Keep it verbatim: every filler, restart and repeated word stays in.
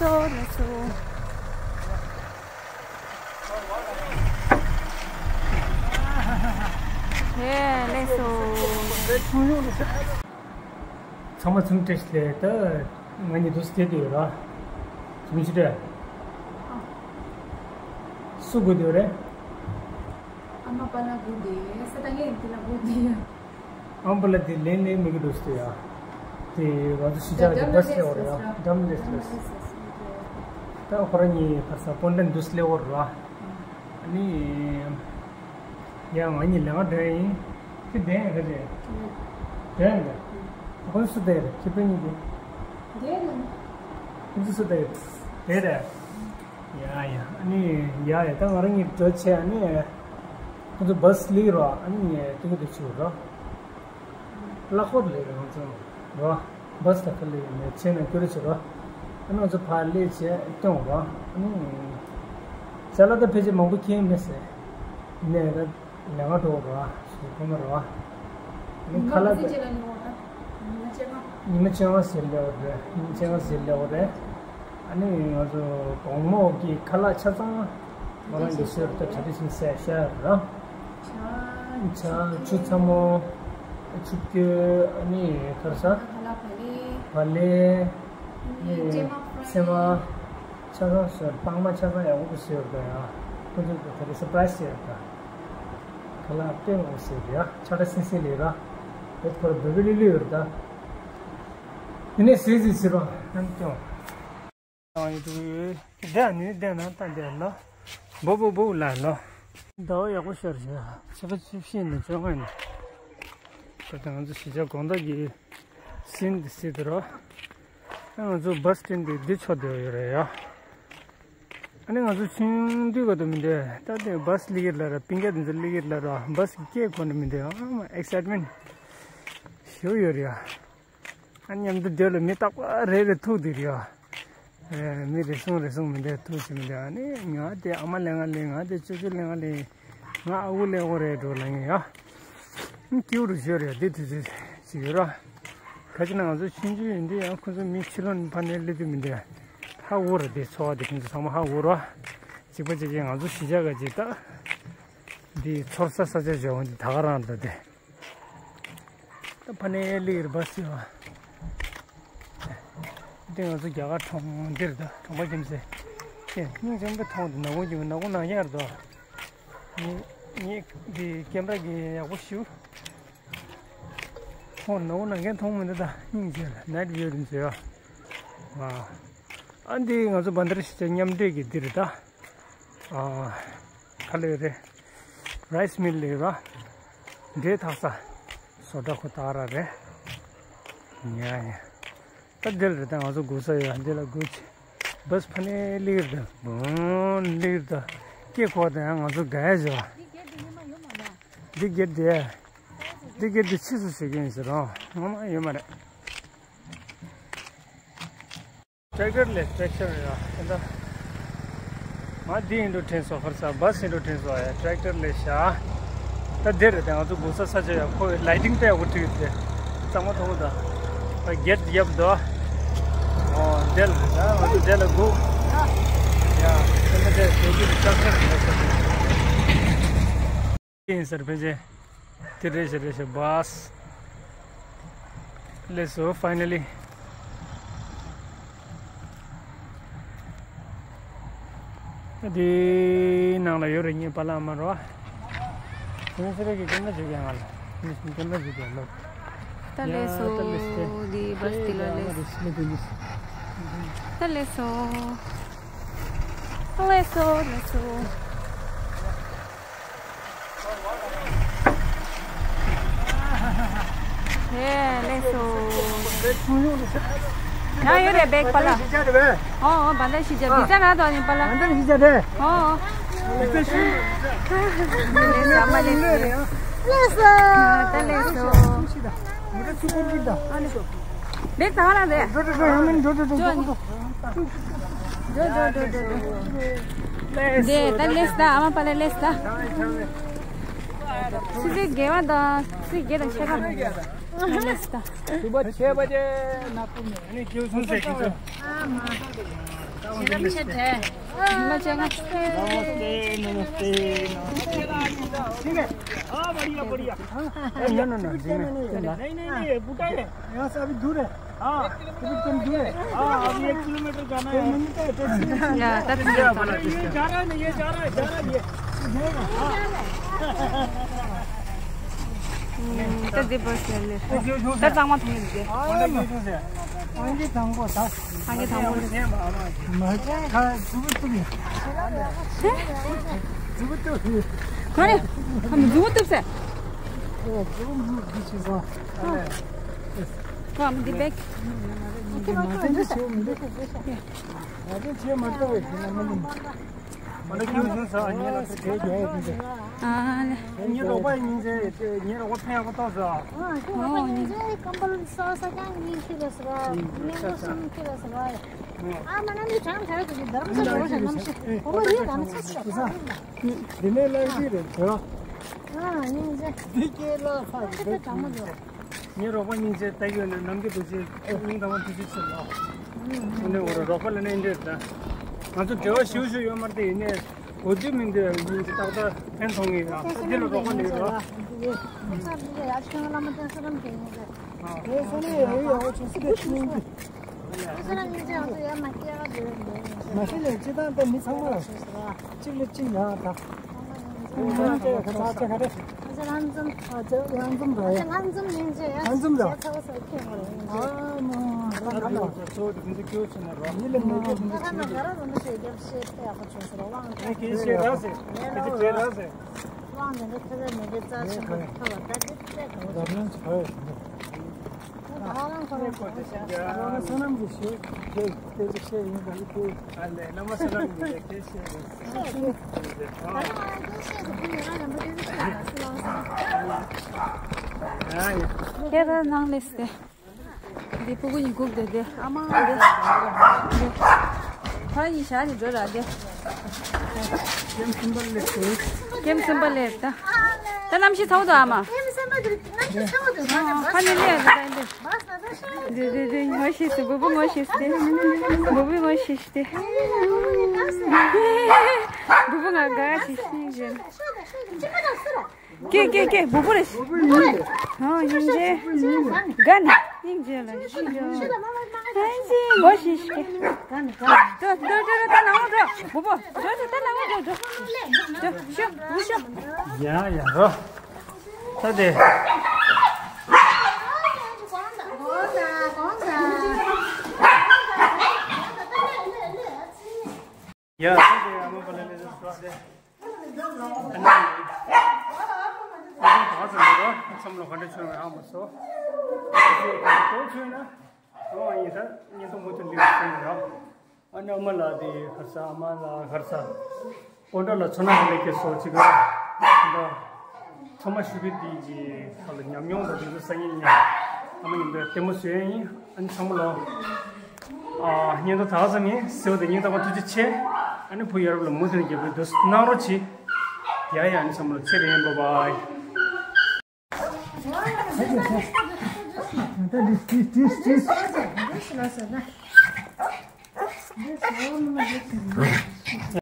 སོ་ལེགས་སོ། ཧེ་ལེགས་སོ། ཚང་མ་ཚུམ་བཀྲ་ཤིས་བདེ་ལེགས། ད་ང་གཉིས་འདུག་སེ་བསྡད་ཡོད་ར། ཚུམ་ཅི་འདྲ། སུ་དགོས་འདོད་རེད། ཨ་མ་པ་ལ་དགོས་འདི་ས་ད་ངས་འདི་ལ་དགོས་འདི་ཡ། ཨམ་བུ་ལ་དེ་ལེན་ལེན་མི་གི་འདུག་སྟེ་ཡ། དེ་ང་ཚོ་གཞིས་ཆགས་ཀྱི་བ་སི་ལེན་དགོས་རེད་ཡ། འགྲམ་ལེན་དགོས་རེད། ད་ཁོ་རང་གཉིས་ཕར་ས་སྤོན་ཊ་ནི་འདུག་སེ་སླེབས་ཡོད་རེད་བ། ཨ་ནི། ཡ་ང་གཉིས་ལས་ཀ་འགྲོ་ཡ་ཡིན། ཁྱེད་བསྡད་ཡ་ག་རེད། བསྡད་ཡ་ག་ཁོ་ཚོ་སུ་བསྡད་ཡ་རེད། ཁྱེད་བསྡད་ཡ་ག་ཁོ་ཚོ་སུ་བསྡད་ཡ་རེད། བསྡད་རེད། ཡ་ཡ། ཨ་ནི་ཡ་ཡ། ད་ང་རང་གཉིས་འགྲོ་བྱས། ཨ་ནི་ཁོ་ཚོ་བ་སི་སླེབས་རོགས། ཨ་ནི་ཏིག་ཏིག་བྱེད་རོགས། གླ་འཁོར་ལས་རང་ཚོ་རོགས། བ་སི་ད་ཁ་ལས་ནས་བྱས་ནས་སྐྱོར་བྱེད་རོགས། ཨ་ནི་ང་ཚོ་ཕར་སླེབས་བྱས་སྐྱོང་རོགས། ཨ་ནི་ཅ་ལག་ད་ཕལ་ཆེར་མང་པོ་ཁྱེར་མེད་ཟེར། ནས་ད་ལས་ཀ་འགྲོ་རོགས། ཞེས་ཁོ་ན་རོགས། ཨ་ནི་ཁ་ལག་ད། ཉི་མ་བཅོ་ལྔ་ཟེར་ལེའོ་རེད། ཉི་མ་བཅོ་ལྔ་ཟེར་ལེའོ་རེད། ཨ་ནི་ང་ཚོ་དགོང་མོ་གི་ཁ་ལག་ཆ་ཚང་ང་རང་གི་ཟེར་ཏེ་གྲ་སྒྲིག་ཞིག་བྱས་བཞག་ཡོད་ར། ཇ། ཇ། ཆུ་ཚ་མོ། ཆུ་སྐྱོན། ཨ་ནི་ག་རེ་ཟ། བག་ལེབ། བག་ལེབ། ཨ་ནི་ཚོད་མ། ཚོད་མ་ཆ་ཚང་བཟོས། སྤང་མ་ཆ་ཚང་ཡག་པོ་བཟོས་ཡོད་ར་ཡ། ཁོ་ཚོ་གི་ད་རེས་སར་པ་རའི་སི་བྱས་ཡོད་ར། ཁ་ལག་དཔེ་མང་པོ་བཟོས་ཡོད་ར་ཡ། ཆ་ལ་སིང་སིང་ལས་ར། བེད་ཁོ་ར་བེ་བེ་ལི་ལི་ཡོད་ར་ད། དེ་ནས་ཟིག་ཟིག་ཟིག་རོ་ནམ་སྐྱོང་། ཡང་ཡོད་དུ་ཡོད། དེ་ནི་དེ་ན་ལྟ་འདི་ལ། འབོ་འབོ་འབོ་ལ་ལོ། ཟླ་བ་ཡག་པོ་ཤར་བྱས། ཕྱི་པ་ཆུ་ཤིན་ནས་བཅོ་ལྔ་ནས། ད་ལྟ་ང་ཚོ་གཞིས་ཆགས་དགོང་དག་གི་སིན་འདི་སྲིད་དུ་རོ། ང་ཚོ་བ་སི་སྟེན་འདི་འདི་ཕྱོགས་འདི་ཡོད་རེད་ཡ། ཨ་ནི་ང་ཚོ་ཆུང་དུས་ག་དུ་མི་འདུག་ད་ལྟ་བ་སི་སླེབས་ཀྱི་རེད་ལབ་ར། པིང་ཀ་འདི་ཚོ་སླེབས་ཀྱི་རེད་ལབ་ར། བ་སི་སྐད་གོ་ནི་མི་འདུག་ཨ་མ་ཨེག་སའིཊ་མེན་ཞེ་པོ་ཡོད་རེད་ཡ། ཨ་མཉམ་དུ་སྡོད་ལ་མི་རྟག་པ་རེ་རེ་ཐུག་དེ་རེད་ཡ། ཨེ། མི་རེ་ཟུང་རེ་ཟུང་མི་འདུག་ཐུག་ཅིག་མི་འདུག་ཨ་ནི་ང་དེ་ཨ་མ་ལེན་ང་ལེན། ང་དེ་ཅོ་ཅོ་ལེན་ང་ལེན། ང་ཨ་ཁུ་ལེན་དགོས་རེད་འགྲོ་ལབ་ངེས་ཡ། སྐྱིད་པོ་རུ་བཞུར་ཡ་དེ་དུས་ཚོད་ཅིག་ཡོད་ར། ཁ་ཅིག་ན་ང་ཚོ་ཆུང་ཆུང་ཡིན་དུས་ཡང་ཁོ་ཚོ་མི་ཕྱི་ལོགས་ནས་ཕར་ནས་སླེབས་དུས་མི་འདུག་ཧ་གོ་ར། དེ་ཚོར་བ་དེ་ཁོ་ཚོ་ཚང་མ་ཧ་གོ་ར། གཅིག་པ་གཅིག་རྐྱང་ང་ཚོ་གཞིས་ཆགས་ག་ཅིག་ད། འདི་ཚོར་ས་ས་ཆ་འཇོག་འོང་འདི་ད་ག་རང་ད་དེ། ད་ཕ་ནས་སླེབས་རེད་བ་སི་བ། འདི་ང་ཚོ་རྒྱ་གར་གྲོང་འདིར་ད་གྲོང་པ་ཁྱིམ་སེ། ཁྱེད་སྙིང་རྗེ་མོ་མཐོང་འདི་ནག་པོ་ཁྱིམ་ནག་པོ་ནག་ཡར་དོ། ངས་ངས་འདི་ཀེམ་ར་གི་ཡག་པོ་ཞུ། ཁོང་ནག་པོ་ནག་མཁན་མཐོང་མི་འདུག་ད་སྙིང་རྗེ་ལ་ནའིཊ་ཝིའུ་རིན་ཚོས་ཨ། ཨ་འདི་ང་ཚོ་བན་དར་གཞིས་ཆགས་མཉམ་འབྲེལ་གི་འདིར་ད། ཨ། ག་ལེ་རེད། རའི་སི་མིལ་ལེ་ར། འབྲས་འཐག་ས། བཟོ་གྲྭ་ཁོ་ཐག་ར་རེད། ཉ་ཉ། ད་འདིར་རེད་ད་ང་ཚོ་སྒུག་ས་ཡོད་འདི་ལ་སྒུག་ཅིག་བ་སི་ཕ་ནས་སླེབས་རེད་ད། བུན་སླེབས་རེད་ད། སྐད་གོ་ད་ཡང་ང་ཚོ་དགའ་ཡ་བྱེད་པ། འདི་སྒེར་དེ། འདི་སྒེར་དེ་ཕྱིས་སུ་ཞིག་ཡིན་ཟེར་རོ། ངོ་མ་ཡོད་མ་རེད། ཊེག་ཊར་ལས། ཊེག་ཊར་རེད་ཨ། ད་ང་འདི་ཡིན་འགྲོ་དྲན་སོང་། ཁར་ས་བ་སི་ཡིན་འགྲོ་དྲན་སོང་ཨ། ཡ་ཊེག་ཊར་ལས་ཤ། ད་འདིར་དེ་ང་ཚོ་སྒུག་ས་ས་ཆ་ཡ་ཁོ་ལའི་ཊིང་ད་ཡག་པོ་བྲིས་ཏེ་གཙང་མ་མཐོང་ད། ད་གེ་ཊི་ཡབ་དོ། ཨོ་འདི་ལ་ད་ང་ཚོ་འདི་ལ་སྒུག་ཡ་ད་ད་དེ་གི་ཊེག་ཊར་རེད་ཤ། ཡིན་ཟེར་ཕལ་ཆེར། དེ་རེད་ཤག་རེད་ཤག་བ་སི། སླེབས་སོང་ཕའི་ནལ་ལི། དེའི་ནང་ལ་ཡོད་རེད་ངའི་པཱ་ལགས་མ་རོ། ཁོང་ཚོ་རེ་གི་ཀེམ་ར་བརྗོད་ཀྱང་ང་ལ། ངས་ཀེམ་ར་བརྗོད་ཀྱང་ལོ། ད་སླེབས་སོང་། ཡ་ད་སླེབས་སོང་། དེ་བ་སི་དེ་ལ་སླེབས། ད་སླེབས་སོང་། སླེབས་སོང་། སླེབས་སོང་། ཧེ་ལེ་སོ། ཡང་ཡོད་རེད་བེག་པ་ལ། ཨོ་ཨོ་བ་འདྲ་ཞིག་བྱ་བི་ཛ་རག་དོ་ནི་པ་ལ། བ་འདྲ་ཞིག་བྱ་རེད། ཨོ་ཨོ། ལེ་སོ་མ་ལེ་སོ། ལེ་སོ། ད་ལེ་སོ། བེག་ད་ཧ་ལ་རེད། འགྲོ་འགྲོ་འགྲོ་ཡང་མིན་འགྲོ་འགྲོ་འགྲོ་འགྲོ་འགྲོ། འགྲོ་འགྲོ་འགྲོ་འགྲོ་འགྲོ། འདི་ད་ལེས་ད་ཨ་མ་པ་ལ་ལེས་ད། སི་སི་དགེ་བ་དང་སི་དགེ་དང་ཆེ་ཁ་ལེས་ད། སུ་བ་ཆེ་བ་ཅེ་ན་ཀུ་མེ་ནི་ཁྱེའུ་སུན་སེ་ཁྱེའུ་སུན། ཨ་མ། नमस्ते, नमस्ते, नमस्ते। ठीक है। हाँ, बढ़िया, बढ़िया। हाँ, हाँ, हाँ। नहीं, नहीं, नहीं, नहीं, ये बूटा है। यहाँ से अभी दूर है। हाँ। अभी कम दूर है। हाँ, अभी एक किलोमीटर जाना है। या, that's it. ये जा रहा है ना, ये जा रहा है, जा रहा है ये। ད་འདི་བར་སེལ་ལེ། ད་གཙང་མ་མཐོང་ཡོད་ཀྱི། ཨང་ཀི་དང་པོ་ད། ཨང་ཀི་དང་པོ་ལེ། མ་ཁ་ཟུག་ཏུ་ཡ། ཟུག་ཏུ་ཡ། ག་རེ། ཁ་མི་ཟུག་ཏུ་སེ། ཨོ་ཟུག་མི་འདི་ཆི་ཟ། ཁ་མི་འདི་བེག་མ་ཏན་ཆེ་མི་འདི། མ་ཏན་ཆེ་མ་ཏོ་བེག་ན་མི་འདི། ཨ་ལེ། ངའི་རོགས་པ་ཡིན་ཟེར། ངའི་རོགས་པ་ཕན་ཡག་པོ་ཐོགས་ཟེར། ཨ་ཁྱོད་རོགས་པ་ཡིན་ཟེར། ཀམ་པལ་ས་ས་ཀྱང་གཉིས་ཁྱེར་ལ་ཟེར་བ། ཨ་མ་ན་ནི་གྲངས་ག་རེ་དུ་གི་རྡ་རམ་ས་ལ་རོགས་ཞེ་ནམ་ཞེ་ཁོ་བོ་རེད། ད་ནི་ཚ་ཞེ་ས་འདི་ནས་ལ་ཡི་རེད་ཟེར། ཨ་ཡིན་ཟེར། འདི་སྐྱེས་ལ་ས་ཁྱེད་ད་གྲངས་མ་འགྲོ། ངའི་རོགས་པ་སྙིང་རྗེ་ལྟ་གི་ཡོད་ན་ནམ་མཁའི་རྡོ་རྗེ་སྙིང་ཐག་པ་ཐུགས་རྗེ་ཆེ་ལགས། ཨ་ནི་འོ་རོགས་པ་ལ་ནི་འདྲེ་ད། ང་ཚོ་འབྲེལ་བ་ཞུ་ཞུ་ཡོད་མ་རེད་དེ། ཡིན་ནའི་གོ་དུས་མིན་དུས་སྙིང་རྗེ་ཏག་ཏག་ཕན་ཐོགས་ངེས་ཡ། འདི་ལ་རོགས་པ་ལས་རོགས། མ་ཤེས་ལས་ཅི་ད་ད་མི་ཚང་མ་གཅིག་ལ་གཅིག་ཡ་ད། ང་ཚོ་ལྷན་འཛོམས། ཨ་ཅག་ལྷན་འཛོམས་རེད། ཨ་ཅག་ལྷན་འཛོམས་ཡིན་ཅེས། ལྷན་འཛོམས་རེད། ཚ་བ་ས་ཁྱེད་ངོ་རེད། ཨ་མ། ད་ང་ལ་ཚོ་དེ་ཚོ་སྐྱོ་ཆེ་ན་རོ། ཡིད་ལ་མི་སྐྱོ་དེ་ཚོ་ད་ང་ཆེ་ག་ར་རོ་འདི་ཞེས་རྒྱབ་ཤེས་ཏེ་ཡག་པོ་བྱུང་ཟེར་བ་དབང་ཨེ་ཁེ་ཤེས་ར་ཟེར། ཁེ་ཅི་ཁེ་ར་ཟེར། དབང་འདི་འདྲ་ཐོས་པའི་མི་དགེ་རྩ་ཆེན་པོ་ཐོབ་པ་ད་འདི་ཚད་གང་རེད། རབ་སྣང་ཆེ་བ་ཡོད། ད་ཧ་ལམ་ཁོ་རང་ཁོ་རང་བསོད་ནམས་ཀྱི་ཞེས་ཁྱེད་དེ་ཚོ་བཤད་ཡིན་ད་ནི་ཁོ། ཨ་ལས་བླ་མ་བསོད་ནམས་ཀྱི་སྐད་ཆ་རེད། ཁྱེད་རང་ནང་ལས་སྟེ། འདི་ཕྲུ་གུ་གཉིས་སྒུག་བསྡད་དེ། ཨ་མ་འདི། ཕ་གཉིས་ཞག་ནས་འགྲོ་ར་དེ། ཀེམ་སིམ་པ་ལེབ་དེ། ཀེམ་སིམ་པ་ལེབ་ད། ད་གནམ་གཤིས་ཚ་བོ་འདུག་ཨ་མ། ཀེམ་སིམ་པ་དེ་གནམ་གཤིས་ཚ་བོ་འདུག་ཨ་མ་ཕ་ནི་ལེ་ཡ་ད་འདི། འདི་འདི་འདི་ངོ་ཤེས་སི་བུ་བུ་ངོ་ཤེས་སི་དེ། བུ་བུ་ངོ་ཤེས་སི་དེ། བུ་བུ་ང་དགའ་ཤེས་ཤིང་ཞེན། ཀེ་ཀེ་ཀེ་བུ་བུ་རེད། ཨ་ཡིན་ཅེ། དགའ་ནི་ཡིན་ཅེ་ལ་ཡིན་ཅེ་ལ། ཨ་ཡིན་ཅེ་ངོ་ཤེས་ཤིག་འགྲོ་འགྲོ་འགྲོ་ད་ནང་ལ་འགྲོ། འགྲོ་འགྲོ་ད་ནང་ལ་འགྲོ། བུ་བུ་འགྲོ་འགྲོ་ད་ནང་ལ་འགྲོ། འགྲོ་ཤོག་བུ་ཤོག་ཡ་ཡ་རོ། ད་དེ། ཡ་ད་དེ་ཨ་མ་པ་ལ་ལས་ཟེར་སོ་དེ། ཨ་ནི། ཨ་ནི་གང་ཟེར་མི་རོ་བསམ་བློ་ག་འདྲ་བྱུང་བའི་ཨ་མ་སོ། དེ་གང་བྱུང་ན། ཨོ་ཡིན་ད་ཉིན་ཐོ་མུ་མཐུད་ལེགས་སོང་ཡ། ཨ་ནི་ཨ་མ་ལགས་དེ་ག་རེ་ཟ། ཨ་མ་ལགས་ག་རེ་ཟ། སྤོན་ཊ་ལ་ཚོ་ན་ཧ་ལས་ཀྱི་སོ་གཅིག་ག་ད་ཚང་མ་ཞུ་བི་དེ་གི་ཁ་ལ་ཉམས་མྱོང་དང་དེ་ཚོ་ས་ཉིན་ཉ་ཨ་མ་ཉིན་དུ་ལྟད་མོ་བཟོས་ཡིན། ཨ་ནི་ཚང་མ་ལོ། ཨ་ཉིན་དུ་ད་ཙམ་ཡིན་ཟེར་བ་དེ་ཉིན་ཐོ་མ་ཐུགས་རྗེ་ཆེ། ཨ་ནི་བུ་ཡ་རབས་ལ་མུ་མཐུད་རྒྱབ་སྐྱོར་དུ་གནང་རོགས་གྱིས། ཡ་ཡ་ཨ་ནི་ཚང་མ་ལོ་ཚེ་རིང་བའི་བའི་བའི།